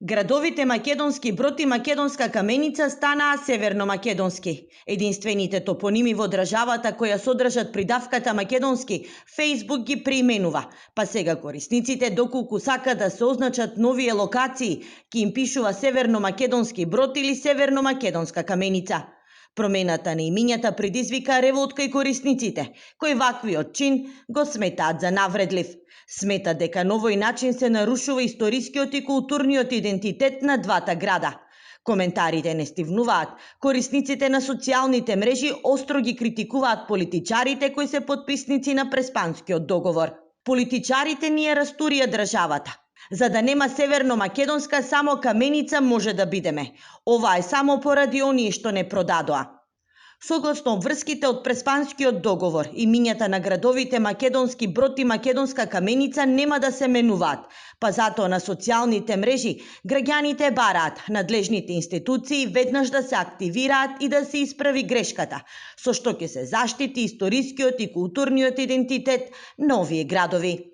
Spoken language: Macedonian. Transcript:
Градовите Македонски Брод и Македонска Каменица станаа северно-македонски. Единствените топоними во државата која содржат придавката македонски, Facebook ги преименува, па сега корисниците доколку сакат да се означат новие локации, ќе им пишува северно-македонски Брод или северно-македонска Каменица. Промената на имињата предизвика револт кај корисниците, кои ваквиот чин го сметаат за навредлив. Сметат дека на овој начин се нарушува историскиот и културниот идентитет на двата града. Коментарите не стивнуваат. Корисниците на социјалните мрежи остро ги критикуваат политичарите кои се потписници на Преспанскиот договор. Политичарите ни ја растурија државата. За да нема северно-македонска, само Каменица може да бидеме. Ова е само поради оние што не продадоа. Согласно врските од Преспанскиот договор, имињата на градовите Македонски Брод и Македонска Каменица нема да се менуваат, па затоа на социјалните мрежи граѓаните бараат надлежните институции веднаш да се активираат и да се исправи грешката, со што ќе се заштити историскиот и културниот идентитет на овие градови.